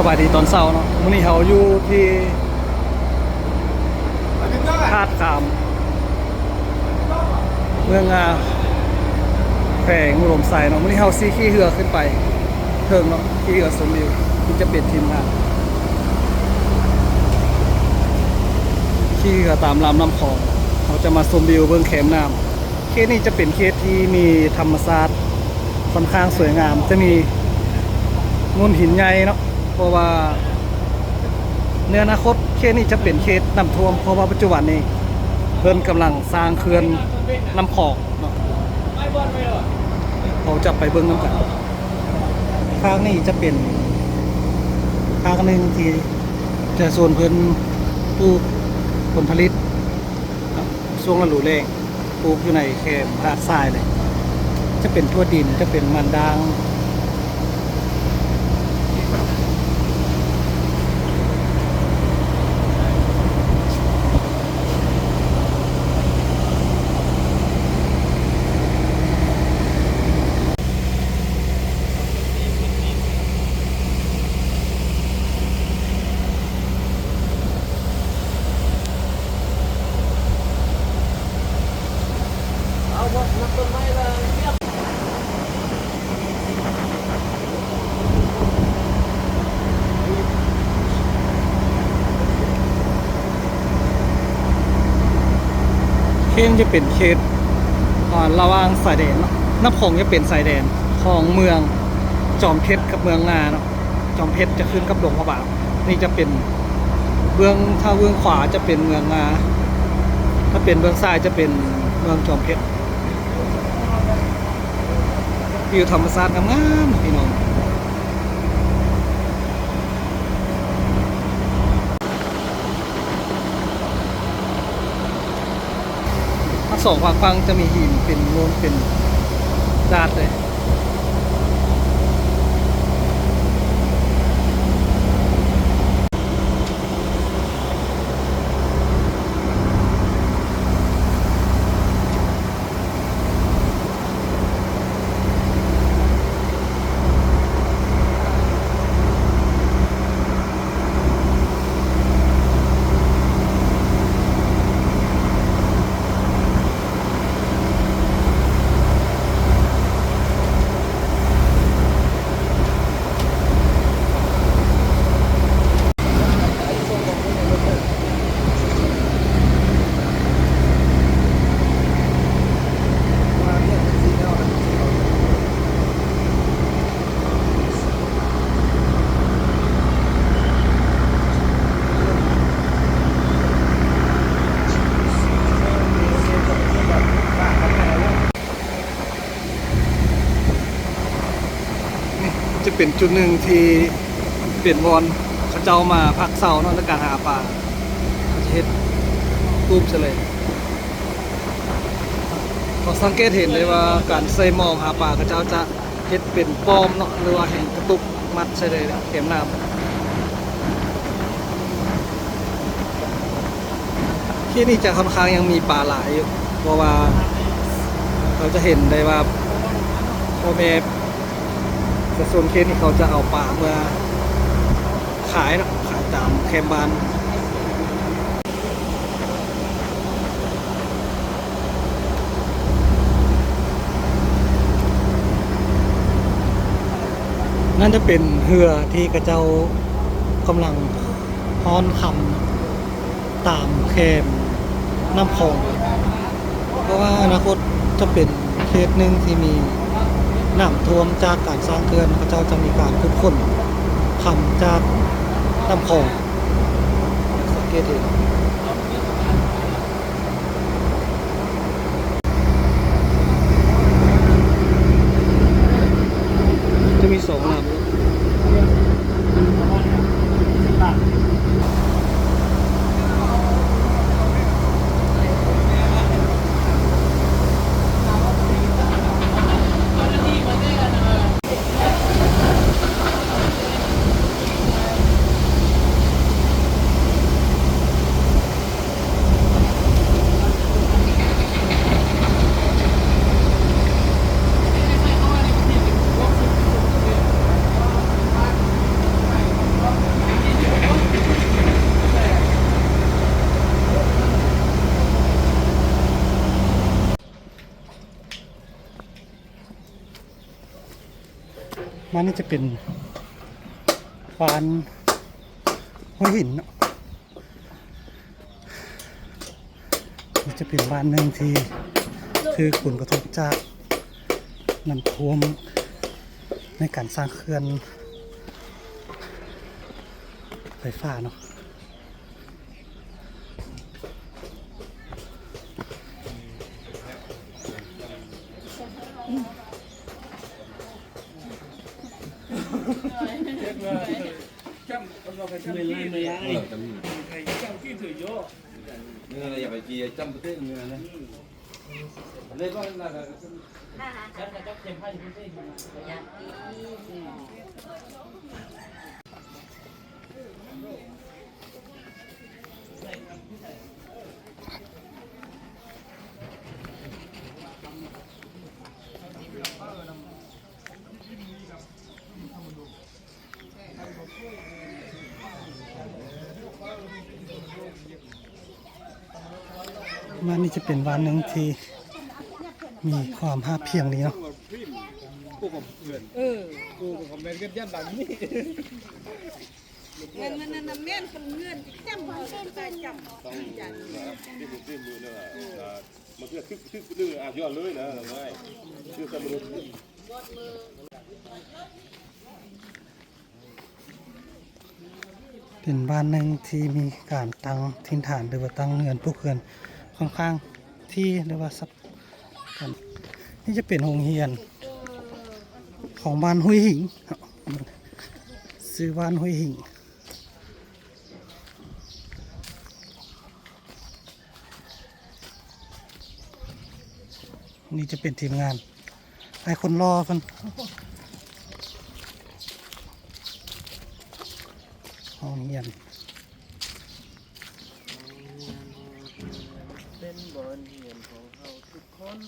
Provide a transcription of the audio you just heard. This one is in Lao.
ສະບາຍດີຕອນເຊົ້າເນາະ, ມື້ນີ້ເຮົາຢູ່ທີ່ທາດຂາມ ເມືອງງາ ແຂວງອຸດົມໄຊເນາະ. ມື້ນີ້ເຮົາຊິຂີ່ເຮືອຂຶ້ນໄປເທິງເນາະ, ຂີ່ເຮືອຊົມວິວ. ນີ້ຈະເປັນທີມງານຂີ່ເຮືອຕາມລຳນ້ຳຂອງ, ເຮົາຈະມາຊົມວິວເບິ່ງແຄມນ້ຳ. ເຂດນີ້ຈະເປັນເຂດທີ່ມີທຳມະຊາດຂ້ອນຂ້າງສວຍງາມ, ຈະມີໂງ່ນຫີນໃຫຍ່ເນາະ ເພາະວ່າໃນອະນາຄົດເຂດນີ້ຈະເປັນເຂດນ້ຳຖ້ວມ, ເພາະວ່າປັດຈຸບັນນີ້ເພິ່ນກຳລັງສ້າງເຂື່ອນນ້ຳຂອງເນາະ. ເຮົາຈະໄປເບິ່ງນຳກັນ. ພາກນີ້ຈະເປັນພາກໜຶ່ງທີ່ປະຊາຊົນເພິ່ນປູກຜົນຜະລິດ ຊ່ວງລະດູແລ້ງ ປູກຢູ່ໃນແຄມຫາດຊາຍເລີຍ, ຈະເປັນຖົ່ວດິນ ຈະເປັນມັນດາງ. ເຂດນີ້ຈະເປັນເຂດ ອ່າ ລະຫວ່າງຊາຍແດນເນາະ, ນ້ຳຂອງຈະເປັນຊາຍແດນຂອງເມືອງຈອມເພັດກັບເມືອງງາເນາະ. ຈອມເພັດຈະຂຶ້ນກັບຫຼວງພະບາງ. ນີ້ຈະເປັນເບື້ອງ ຖ້າເບື້ອງຂວາຈະເປັນເມືອງງາ, ຖ້າເປັນເບື້ອງຊ້າຍຈະເປັນເມືອງຈອມເພັດ. ວິວທຳມະຊາດງາມໆ ພີ່ນ້ອງ. ທັງສອງຟາກຝັ່ງຈະມີຫີນເປັນໂງ່ນເປັນດາດເລີຍ. ນີ້ຈະເປັນຈຸດໜຶ່ງທີ່ເປັນບ່ອນເຂົາເຈົ້າມາພັກເຊົາເນາະ ໃນການຫາປາ, ເຂົາຈະເຮັດຕູບໃສ່ເລີຍ. ເຮົາສັງເກດເຫັນໄດ້ວ່າການໃສ່ມອງຫາປາ ເຂົາເຈົ້າຈະເຮັດເປັນປ້ອມເນາະ ຫຼືວ່າແຫງກະຕຸກ ມັດໃສ່ເລີຍແຄມນ້ຳ. ເຂດນີ້ຈະຂ້ອນຂ້າງຍັງມີປາຫຼາຍຢູ່ ເພາະວ່າເຮົາຈະເຫັນໄດ້ວ່າພໍ່ແມ່ປະຊາຊົນເຂດນີ້ເຂົາຈະເອົາປາເມືອຂາຍເນາະ ຂາຍຕາມແຄມບ້ານ. ນັ້ນຈະເປັນເຮືອທີ່ເຂົາເຈົ້າກຳລັງຮ່ອນຄຳຕາມແຄມນ້ຳຂອງ, ເພາະວ່າອະນາຄົດຈະເປັນເຂດໜຶ່ງທີ່ມີນ້ຳຖ້ວມຈາກການສ້າງເຂື່ອນ, ເຂົາເຈົ້າຈະມີການຂຸດຄົ້ນຄຳຈາກນ້ຳຂອງ. ສັງເກດເຫັນ ຈະມີສອງລຳ. ເ ອັນນີ້ຈະເປັນບ້ານຫ້ວຍຫີນເນາະ. ນີ້ຈະເປັນບ້ານໜຶ່ງທີ່ຖືກຜົນກະທົບຈາກນ້ຳຖ້ວມໃນການສ້າງເຂື່ອນໄຟຟ້າເນາະ. ບ້ານນີ້ຈະເປັນບ້ານໜຶ່ງທີ່ມີຄວາມຮາບພຽງດີເນາະ. ເອີ ເງິນ ເງິນນັ້ນນະແມ່ນ ເງິນຈຳ ຈຳ ຈຳ ມາເພື່ອ ຄື ຄື ຄື ອາ ຍ້ອນເລີຍນະ ຄືສະຫຼຸບ ເປັນບ້ານໜຶ່ງທີ່ມີການຕັ້ງຖິ່ນຖານ ຫຼືວ່າຕັ້ງເຮືອນ ປູກເຮືອນ ຂ້ອນຂ້າງທີ່ ຫຼືວ່າສັບ ນີ້ຈະເປັນໂຮງຮຽນຂອງບ້ານຫ້ວຍຫີງເນາະ ຊື່ບ້ານຫ້ວຍຫີງ. ນີ້ຈະເປັນທີມງານ ອ້າຍຄົນຫຼໍ່ເພິ່ນ ຫ້ອງຮຽນ ເປັນບ່ອນຮຽນຂອງເຮົາທຸກຄົນ.